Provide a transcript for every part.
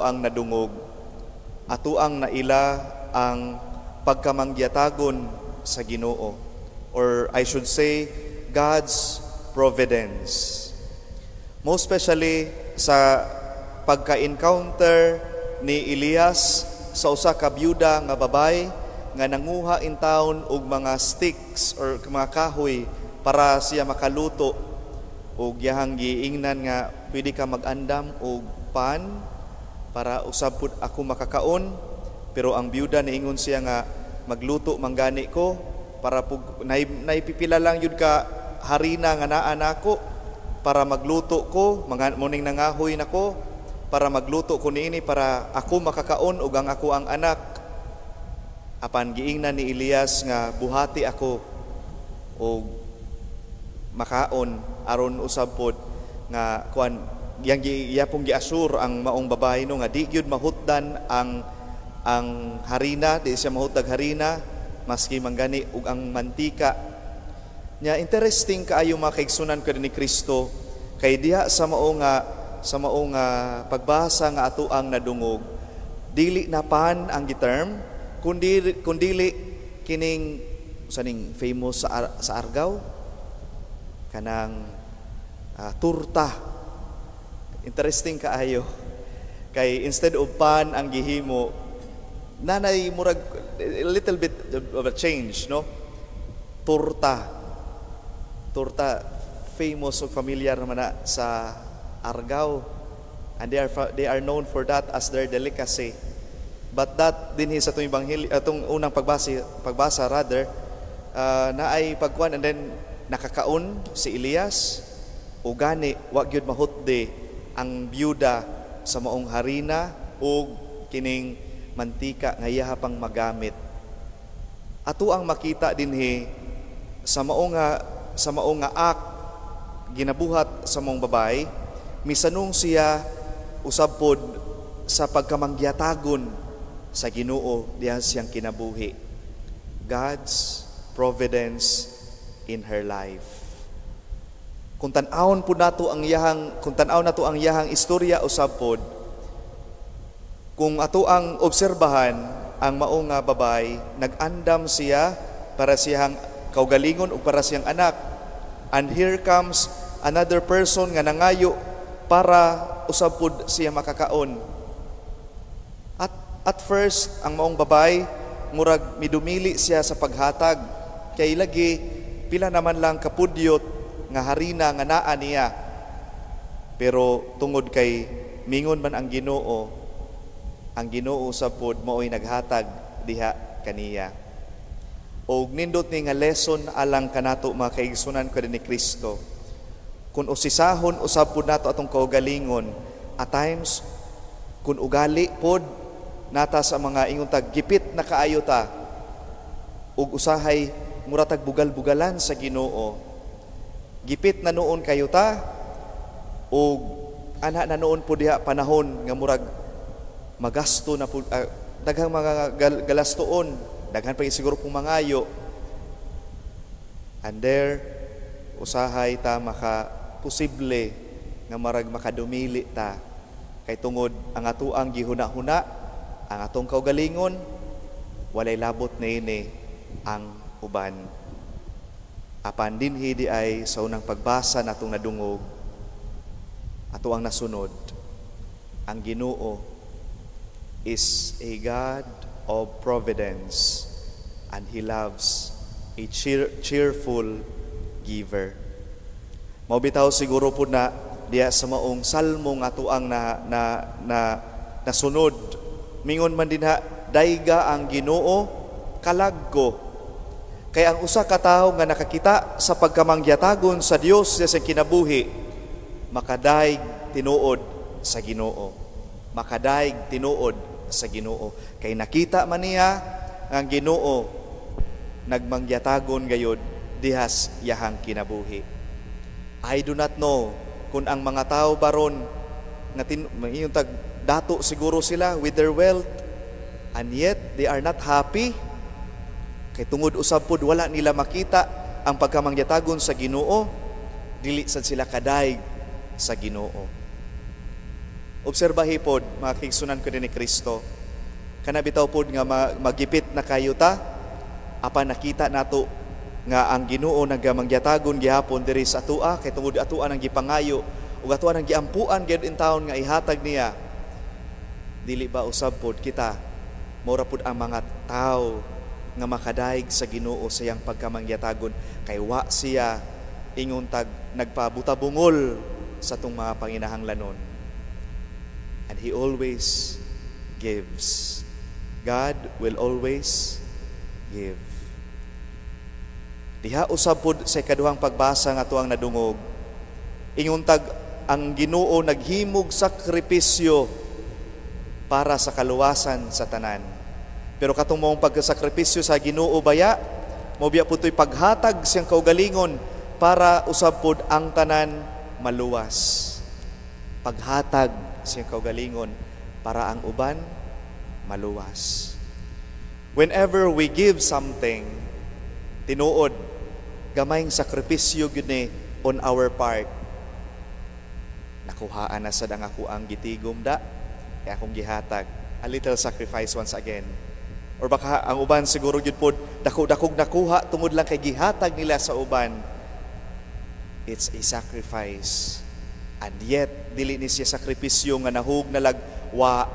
ato ang nadungog, ato ang naila ang pagkamangyatagon sa Ginoo, or I should say, God's providence. Most especially sa pagka-encounter ni Elias sa usa ka byuda nga babay nga nanguha in town og mga sticks or mga kahoy para siya makaluto, ug yahang giingnan nga pwede ka mag-andam og pan para usab pud ako makakaon. Pero ang byuda niingon siya nga magluto manggani ko para pug naipipila lang yun ka harina nga naa nako para magluto ko, mga muning nangahoy nako para magluto ko niini para ako makakaon ug ang ako ang anak. Apan giingnan ni Elias nga buhati ako og makaon aron usab pod nga kuan yang iya pong gi-assure ang maong babae, no, nga di gyud mahutdan ang harina, di siya mahutdag harina maski manggani ug ang mantika nya. Interesting kaayo, mga kaigsunan ko ni Kristo, kay diha sa mao nga pagbasa nga ato ang nadungog, dili na pan ang giterm kundi kundili kining sa ning famous sa Argao, kanang turta. Interesting kaayo kay instead of pan ang gihimo, nanay murag a little bit of a change, no? Turta, turta, famous ug familiar naman na sa Argao, and they are known for that as their delicacy. But that dinhi sa atong ebanghelyo, atong unang pagbasa rather, naay pagkuan and then nakakaon si Elias ug gani wa gyud mahutdi ang byuda sa maong harina ug kining mantika nga iyaha pang magamit. Ato ang makita dinhi sa mao nga act ginabuhat sa maong babay, misanong siya usab pod sa pagkamangyatagon sa Ginoo diha siyang kinabuhi. God's providence in her life. Kung tan-awon nato ang iyahang istorya usab pod, kung ato ang obserbahan ang mao nga babay, nag-andam siya para siyang kaugalingon ug para siyang anak. And here comes another person nga nangayo para usab pod siya makakaon. At first, ang maong babay murag midumili siya sa paghatag kay lagi pila naman lang kapudyot nga harina nga naa niya. Pero tungod kay mingon man ang Ginoo, ang Ginoo sa pod mao'y naghatag diha kaniya. Og nindot ni nga lesson alang kanato, mga kaigsunan ko ni Kristo. Kung usisahon usab pod nato atong kaugalingon, at times kung ugali pod nata sa mga ingon tag gipit na kaayo ta ug usahay mura tag bugal-bugalan sa Ginoo. Gipit na noon kayo ta ug ana na noon po diha panahon nga murag magasto na po, daghang mga galastoon, daghan pa siguro pong mangayo. And there usahay ta maka posible nga marag makadumili ta kay tungod ang atoang gihuna-huna, ang atong kaugalingon, walay labot niini ang uban. Apan dinhi di ay sa unang pagbasa natong nadungog, ato ang nasunod, ang Ginoo is a God of providence and He loves a cheerful giver. Mao bitaw siguro po na diya sa maong salmo nga atuang na nasunod. Mingon man dinha, "Dayga ang Ginoo, kalag ko." Kay ang usa ka tawo nga nakakita sa pagkamangyatagon sa Dios sa kinabuhi, makadaig tinuod sa Ginoo. Makadaig tinuod sa Ginoo. Kay nakita man niya ang Ginoo nagmangyatagon gayod dihas yahang kinabuhi. I do not know kung ang mga tao baron nga iyong tag dato siguro sila with their wealth, and yet they are not happy kay tungod usab pod wala nila makita ang pagkamangyatagon sa Ginoo, dili sad sila kadaig sa Ginoo. Obserbahi pod, mga kaigsunan ko ni Kristo. Kana bitaw pod nga magipit na kayo ta, apan nakita nato nga ang Ginoo nagamangyatagon gihapon diri sa atua kay tungod atua nang gipangayo ug atua nang giampuan gyud in taon nga ihatag niya. Dili ba usab pod kita mora pod ang mga tao nga makadaig sa Ginoo sa iyang pagkamangyatagon, kay wa siya ingon tag nagpabutabungol sa atong mga panginahanglanon? And He always gives. God will always give. Diha usab pod sa ikaduhang pagbasa nga atuang nadungog, ingon tag ang Ginoo naghimog sakripisyo para sa kaluwasan sa tanan. Pero katong maong pagkasakripisyo sa Ginoo baya, mao biya pud to'y paghatag siyang kaugalingon para usab pod ang tanan maluwas. Paghatag siyang kaugalingon para ang uban maluwas. Whenever we give something, tinuod, gamayng sakripisyo gyud ni on our part. Nakuhaan na sad ang ako ang gitigom da, kaya akong gihatag. A little sacrifice once again. Or baka ang uban siguro gyud pod dako-dakog nakuha tungod lang kay gihatag nila sa uban. It's a sacrifice. And yet, dili ni siya sakripisyo nga nahug na lag wa,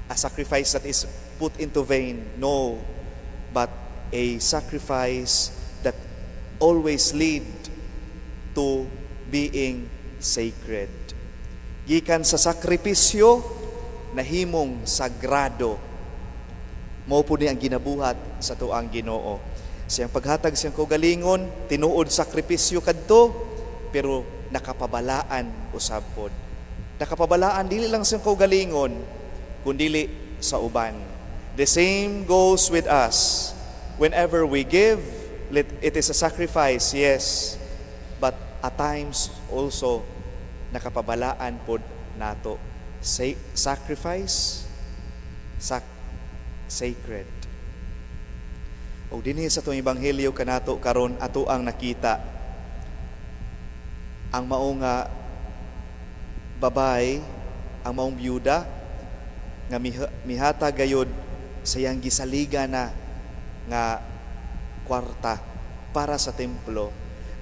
a sacrifice that is put into vain. No, but a sacrifice that always lead to being sacred. Gikan sa sakripisyo, nahimong sagrado. Mao po ni ang ginabuhat sa tuang Ginoo. Siyang paghatag siyang kaugalingon, tinuod sakripisyo kadto, pero nakapabalaan usab pod. Nakapabalaan dili lang siyang kaugalingon, kundili sa uban. The same goes with us. Whenever we give, it is a sacrifice, yes. But at times also, nakapabalaan pod nato. Say, sacrifice, sacred. O dinhi sa atong ebanghelyo kanato karon, ato ang nakita ang mao nga babay, ang maong byuda nga mihatag gayod sa iyang gisaliga na nga kwarta para sa templo.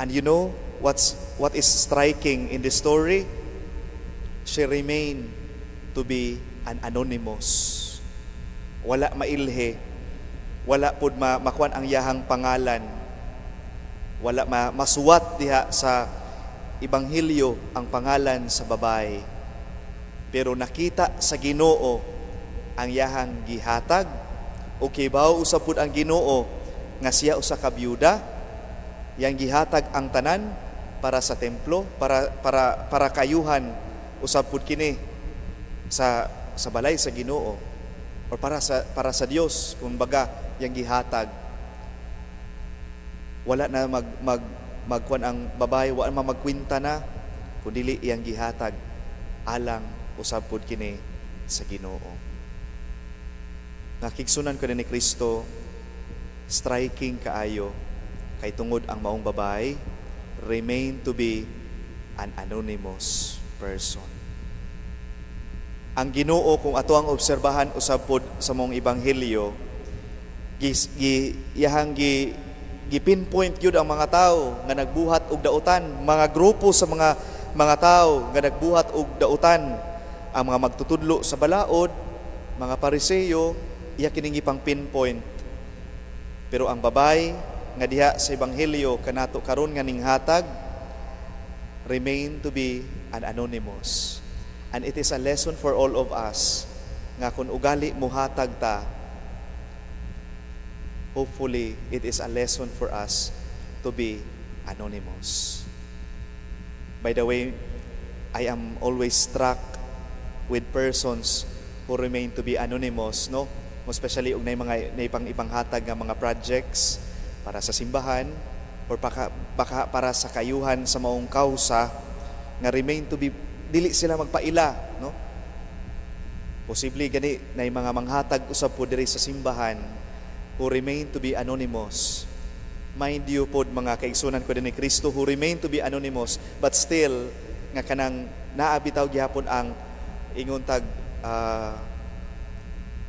And you know what is striking in the story? She remained to be an anonymous. Wala mailhe, wala pud makuan ang iyahang pangalan. Wala masuwat diha sa ebanghelyo ang pangalan sa babae. Pero nakita sa Ginoo ang iyahang gihatag o kibaw usab pud ang Ginoo nga siya usa ka byuda, yang gihatag ang tanan para sa templo, para kayuhan usab pud kini sa balay sa Ginoo or para sa Dios kumbaga, yang gihatag. Wala na mag mag magkuan ang babae, wala ma magkwenta na, kun dili iyang gihatag alang usab pud kini sa Ginoo. Nakigsunan ko ni Kristo, striking kaayo kay tungod ang maong babae remain to be an anonymous person. Ang Ginoo, kung ato ang obserbahan usab pod sa maong ebanghelyo, gi, iyahang gi pinpoint gyud ang mga tao nga nagbuhat og dautan, mga grupo sa mga tao nga nagbuhat og dautan, ang mga magtutudlo sa balaod, mga Pariseyo, iya kining ipang pinpoint. Pero ang babay nga diha sa ebanghelyo kanato karon nga ninghatag remain to be an anonymous. And it is a lesson for all of us nga kung ugali muhatag ta, hopefully it is a lesson for us to be anonymous. By the way, I am always struck with persons who remain to be anonymous, no? Especially og nay mga nay pang ipanghatag nga mga projects para sa simbahan or baka para sa kayuhan sa maong kausa nga remain to be, dili sila magpaila, no? Posible gani nay mga manghatag usab po diri sa simbahan who remain to be anonymous. Mind you pod, mga kaigsunan ko din ni Kristo, who remain to be anonymous but still nga nga kanang naa bitaw gihapon ang ingon tag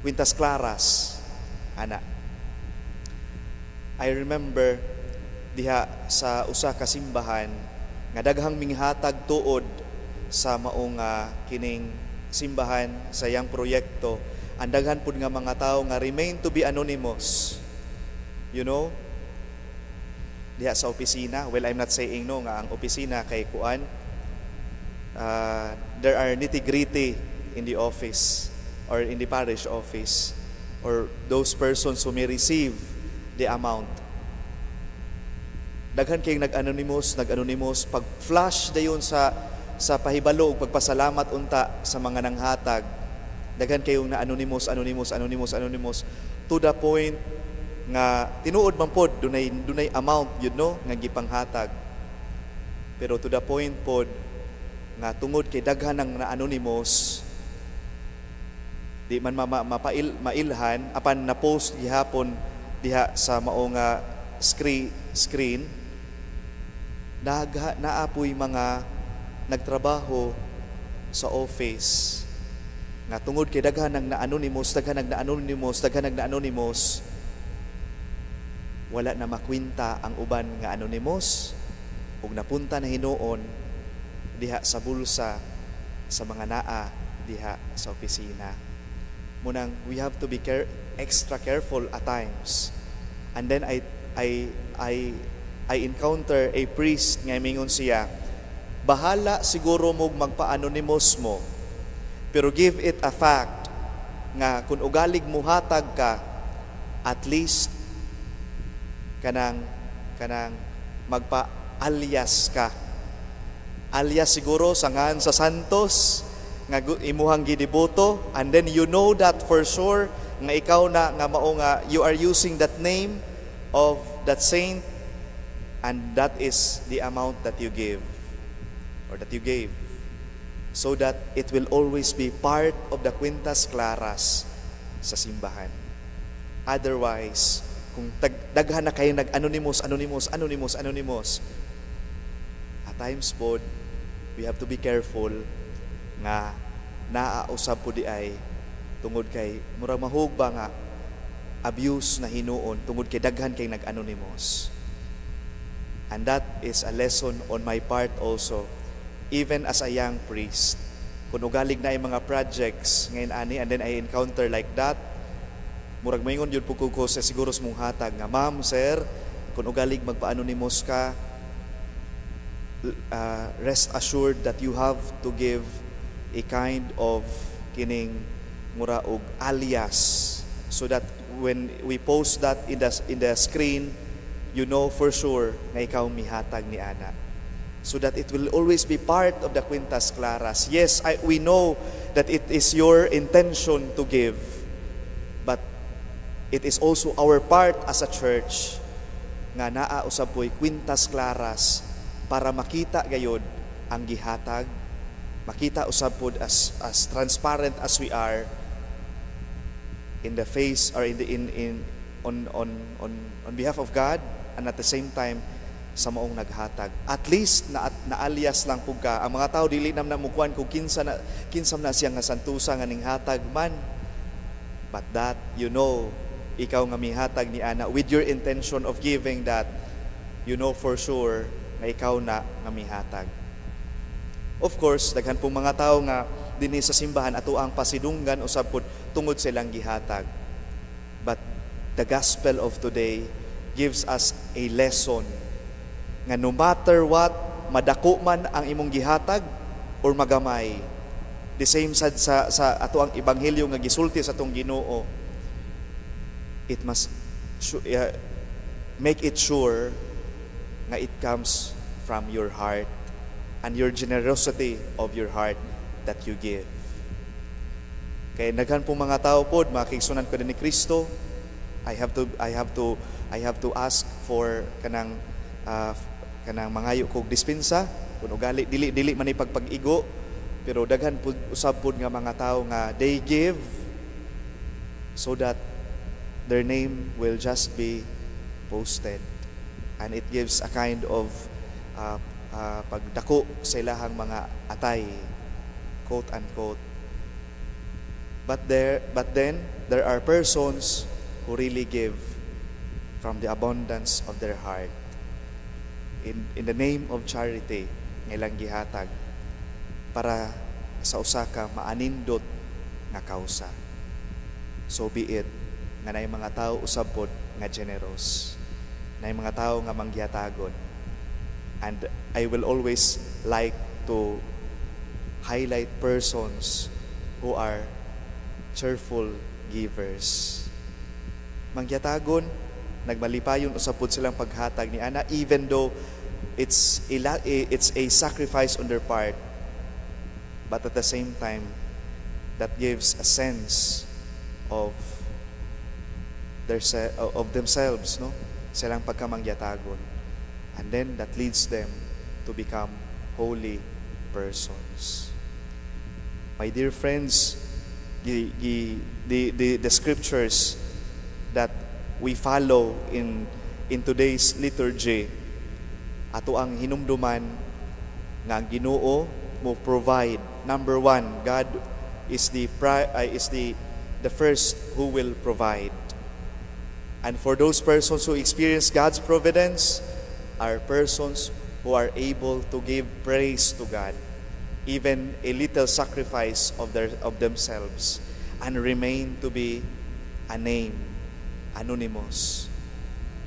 Quintas Claras ana. I remember diha sa usa ka simbahan nga daghang minghatag tuod sa maong kining simbahan sa iyang proyekto, ang daghan pud nga mga tawo nga remain to be anonymous diha sa opisina. Well, I'm not saying, no, nga ang opisina kay kuan, there are nitty-gritty in the office or in the parish office or those persons who may receive the amount. Daghan kay nag-anonymous, nag-anonymous. Pag flash dayon sa pahibalo ug pagpasalamat unta sa mga nanghatag, daghan kayong na anonymous, anonymous, anonymous, anonymous, to the point nga tinuod man pod dunay amount yun, no, nga gipanghatag. Pero to the point pod nga tungod kay daghan ng na anonymous, di man mailhan, apan na post gihapon diha sa mao nga screen, naa poy mga nagtrabaho sa office nga tungod kay daghan ng na-anonymous, daghan ng na-anonymous, daghan ng na-anonymous, wala na makwinta ang uban nga anonymous ug napunta na hinuon diha sa bulsa sa mga naa diha sa opisina. Munang we have to be extra careful at times. And then I encounter a priest nga mingon siya, "Bahala siguro mo magpa-anonymous mo, pero give it a fact nga kung ugalig muhatag ka, at least kanang magpa-alias ka. Alias siguro sa ngan sa Santos nga imuhang gidiboto, and then you know that for sure nga ikaw na nga mao nga you are using that name of that saint and that is the amount that you give or that you gave, so that it will always be part of the Quintas Claras sa simbahan." Otherwise, kung daghan na kayo nag-anonymous, anonymous, anonymous, anonymous, at times pod, we have to be careful nga naa usab po diay tungod kay murag mahug ba nga abuse na hinuon tungod kay daghan kay nag-anonymous. And that is a lesson on my part also, even as a young priest. Kung ugalig na yung mga projects ngayon ani and then I encounter like that, murag maingon yun po ko sa siguro sa mong hatag nga, "Ma'am, sir, kung ugalig magpa-anonymous ka, rest assured that you have to give a kind of kining mura og alias so that when we post that in the screen, you know for sure nga ikaw mihatag ni ana, so that it will always be part of the Quintas Claras. Yes, we know that it is your intention to give, but it is also our part as a church nga naa usab po'y Quintas Claras para makita gayod ang gihatag, makita usab pod as transparent as we are in the face or in the in on behalf of God and at the same time sa maong naghatag. At least na alias lang pug ka. Ang mga tao dili nam na mukuan kung kinsa na siya nga santusa nga ning hatag man. But that you know ikaw nga mihatag ni ana with your intention of giving that, you know for sure nga ikaw na nga mihatag." Of course, daghan pong mga tao nga dinhi sa simbahan ato ang pasidunggan usab pud tungod silang gihatag. But the gospel of today gives us a lesson nga no matter what, madako man ang imong gihatag or magamay, the same sad sa ato ang ebanghelyo nga gisulti sa atong Ginoo, it must make it sure nga it comes from your heart and your generosity of your heart that you give. Kay daghan pong mga tao pod, mga kaigsuonan ko din ni Kristo, I have to ask for kanang mangayo kog dispensa kun ugali dili man ni pagpag-igo, pero daghan pud usab pud nga mga tao nga they give so that their name will just be posted, and it gives a kind of pagdako sa ilahang mga atay, quote unquote. But then there are persons who really give from the abundance of their heart in the name of charity nga ilang gihatag para sa usa ka maanindot nga kausa. So be it nga naay mga tao usab pod nga generous. Naay mga tao nga manggihatagon. And I will always like to highlight persons who are cheerful givers. Manggihatagon, nagmalipayon usab pod silang paghatag ni ana, even though it's a sacrifice on their part, but at the same time that gives a sense of themselves, no, silang pagkamangyatagon, and then that leads them to become holy persons. My dear friends, the scriptures that we follow in today's liturgy, ato ang hinumduman nga ang Ginoo mo provide. Number one, God is the first who will provide. And for those persons who experience God's providence are persons who are able to give praise to God, even a little sacrifice of themselves, and remain to be a name, anonymous.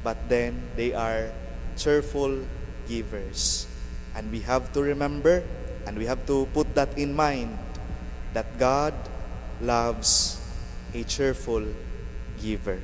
But then they are cheerful givers. And we have to remember and we have to put that in mind that God loves a cheerful giver.